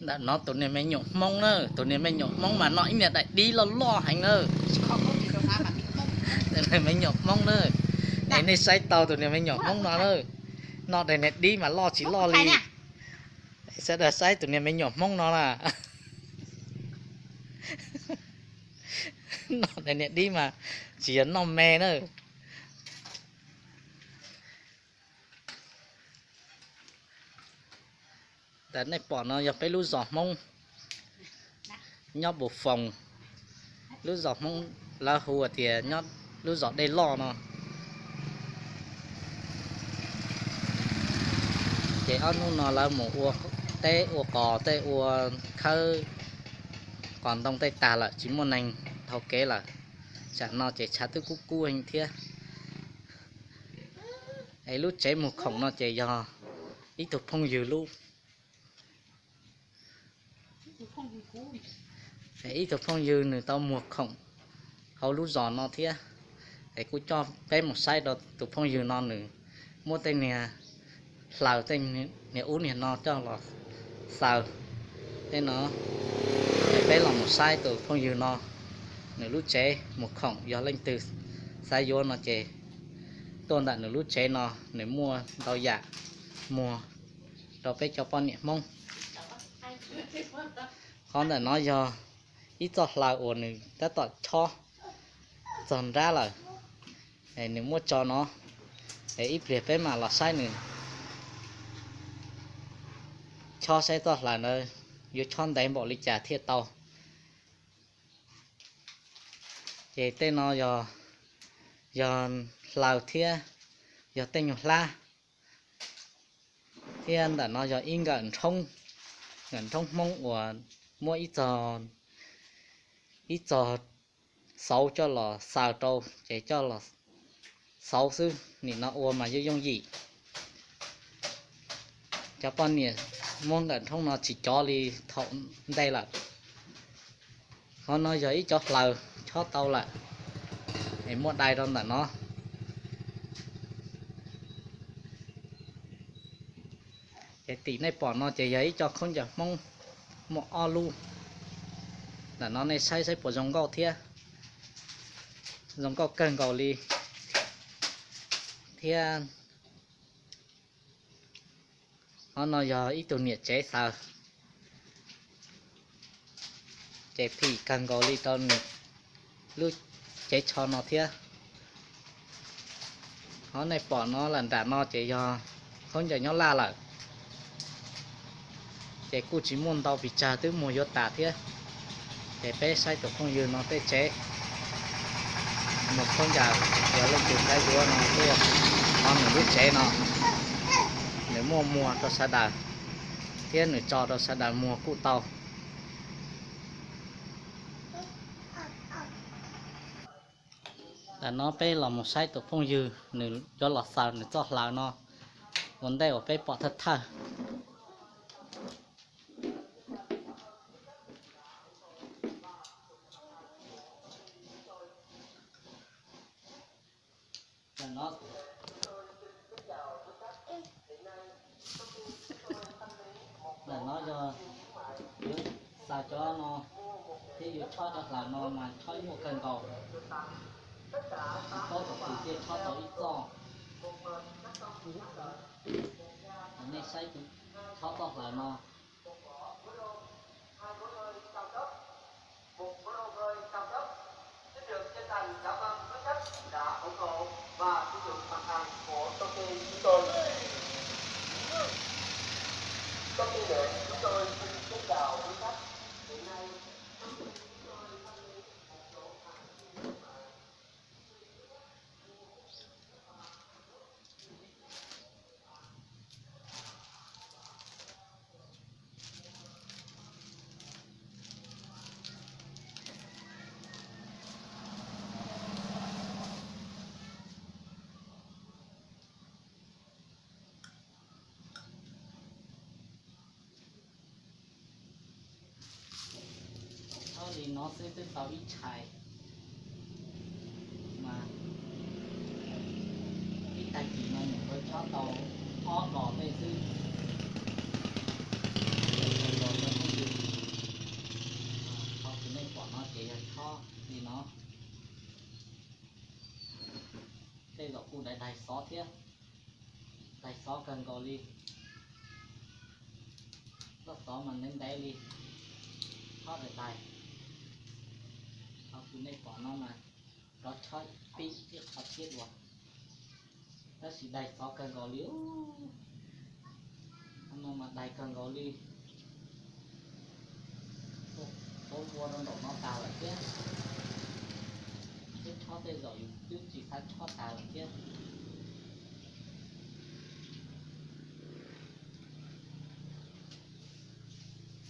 Ntawm no tus niag me nyuam Hmoob na, tus niag me nyuam Hmoob mas noj ib niag daim dib loj loj heev na. Tus niag me nyuam Hmoob na, es nej saib tau tus niag me nyuam Hmoob no na, noj daim niag dib mas loj tsis loj li. Sawv daws saib tus niag me nyuam Hmoob no na, noj daim niag dib mas tsis yog noj me na. Ntawm nej pom no yog peb lub zos Hmoob nyob Pus Foos, lub zos Hmoob lawv hu tias nyob lub zos Dej Loj no. Ces ob hnub no lawv mus ua teb ua qos tej, ua khawb qos ntoo tej tag lawm, tsis muaj neeg dhau kev lawm. Tsam no ces tshav twb kub kub heev thiab. Es lub tsev muag khoom no ces yog ib tug phooj ywg lub, ib tug phooj ywg nws tau muag khoom hauv lub zos no thiab. Es kuj coj peb mus saib rau tus phooj ywg no, nws muab tej niag hlaws tej niag ub niag no coj los xaws tej no. Es peb los mus saib tus phooj ywg no, nws lub tsev muag khoom yog leej twg xav yuav no ces tuaj ntawm nws lub tsev no, nws muaj ntau yam muag rau peb cov poj niam Hmoob. Qhov ntawm no yog ib txoj hlaws uas nws tab tom chob txog nrab lawm, nws muab tso no. Es ib pliag peb mam los saib nws chob saib txoj hlaws ntawd yuav chob ntev npaum li cas thiaj tau. Ces tej no yog hlaws thiab yog tej nyuag hlab, thiab ntawm no yog ib nkawm nrhoob, nkawm nrhoob Hmoob uas muab ib txog, ib txog xauv coj los xaws rau ces coj los xauv xwb, nim no ua mas yooj yooj yim. Cov poj niam muab nkawm nrhoob no tsis cov li thaum ntej lawm. Qhov no yog ib cov hlaws chob tau lawm, es muaj dai rau ntawm no. Ces tim nej pom no ces yog ib co khaub ncaws Hmoob muaj ob lub. Ntawm no nej saib saib puas zoo nkauj thiab, zoo nkauj kawg nkaus li thiab. Qhov no yog ib tug niam tsev xaws, ces phim kawg nkaus li rau nws lub cev tsho no thiab. Qhov nej pom no lawm nram no ces yog khaub ncaws nyob laj lawm, ces kuj tsis muaj ntau pes tsawg, twb muag yuav tas thiab. Ces peb saib tus phooj ywg no tej tsev, nws khaub ncaws, yog leej twg xav yuav no tuaj, no nws lub tsev no, nws muaj muag rau sawv daws, thiab nws tso rau sawv daws muag kuj tau. Tam no peb los mus saib tus phooj ywg nws yuav los xaws nws txoj hlaws no ua ntej uas peb pom thawj thawj. Ntawm no yog yuav xaws cov no thiab yuav chob cov hlaws no mas chob ib muaj kawg nkaus, tsis paub thaum twg thiaj chob tau ib txoj. Nej saib, chob txoj hlaws no. Chob li no xwb twb tau ib tshais, mas ib tag kis no nyuam qhuav chob tau ob dos tej xwb. Daig xov thiab, daig xov kawg nkaus li. Lub xov mas ntev ntev li, chob daig daig. Qhov kws nej pom no mas rov chob pib ib qho thiab dua, tab sis daig xov kawg nkaus li. Qhov no mas daig kawg nkaus li. Tau ua rau nraum no tas lawm thiab. Teb chob tej zaum yus twb tsis xav chob tas lawm thiab.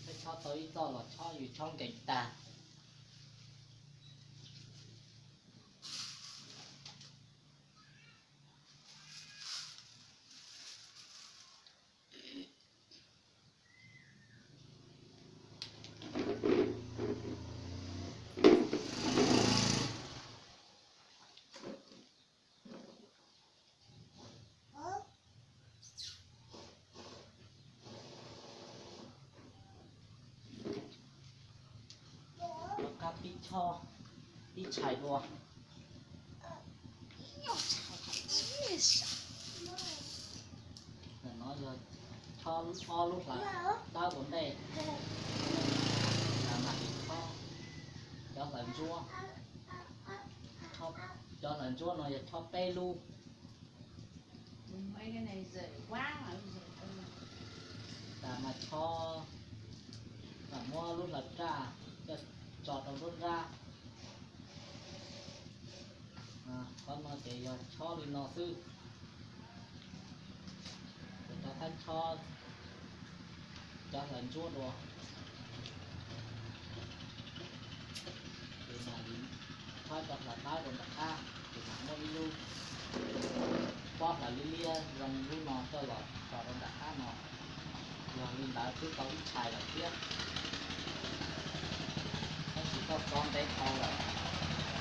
Teb chob tau ib txoj los chob yus chob nkees tag. Rov qab pib chob ib tshais dua. Ntawm no yog chob ob lub hlawv dawb ua ntej, mam li chob cov hlawv ntsuab. Cov hlawv ntsuab no yog chob peb lub. Tas mas chob, mam muab lub hlawv raj coj tso rau nruab nrab. Qhov no ces yog chob li no xwb. Ces rov qab chob cov hlawv ntsuab dua. Ces mam li chob cov hlawv dawb rau nram qab, ces mam muab ib lub pob hlawv liab liab zoo lub no coj los tso rau nram qab no. Yog li ntawd twb tau ib tshais lawm thiab. Tab sis koj xov ntev dhau lawm,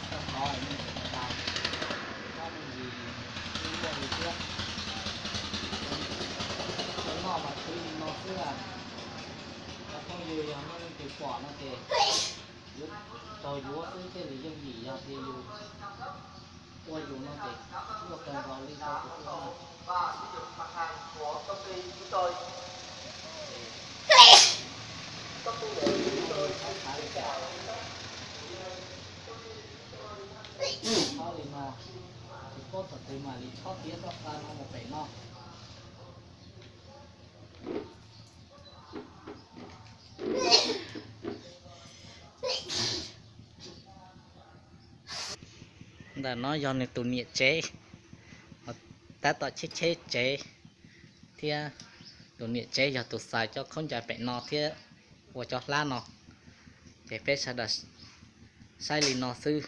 koj xov nej tseem daig, koj me ntsis twb luaj li thiab. Cov noj mas khwv li no xwb. Cov phooj ywg yog nej leej twg pom no ces yuav raug yuav xwb thiaj li yooj yim, yog tias yus ua yus no ces luaj kawg nkaus li rau tus ua no. Chob li no, tsis paub thaum twg mam li chob tiav txoj hlawv no mus pem no. Ntawm no yog nws tus niam tsev, tab tom cheb cheb tsev thiab. Tus niam tsev yog tus xais cov khaub ncaws pem no thiab ua cov hlab no. Ces peb sawv daws saib li no xwb.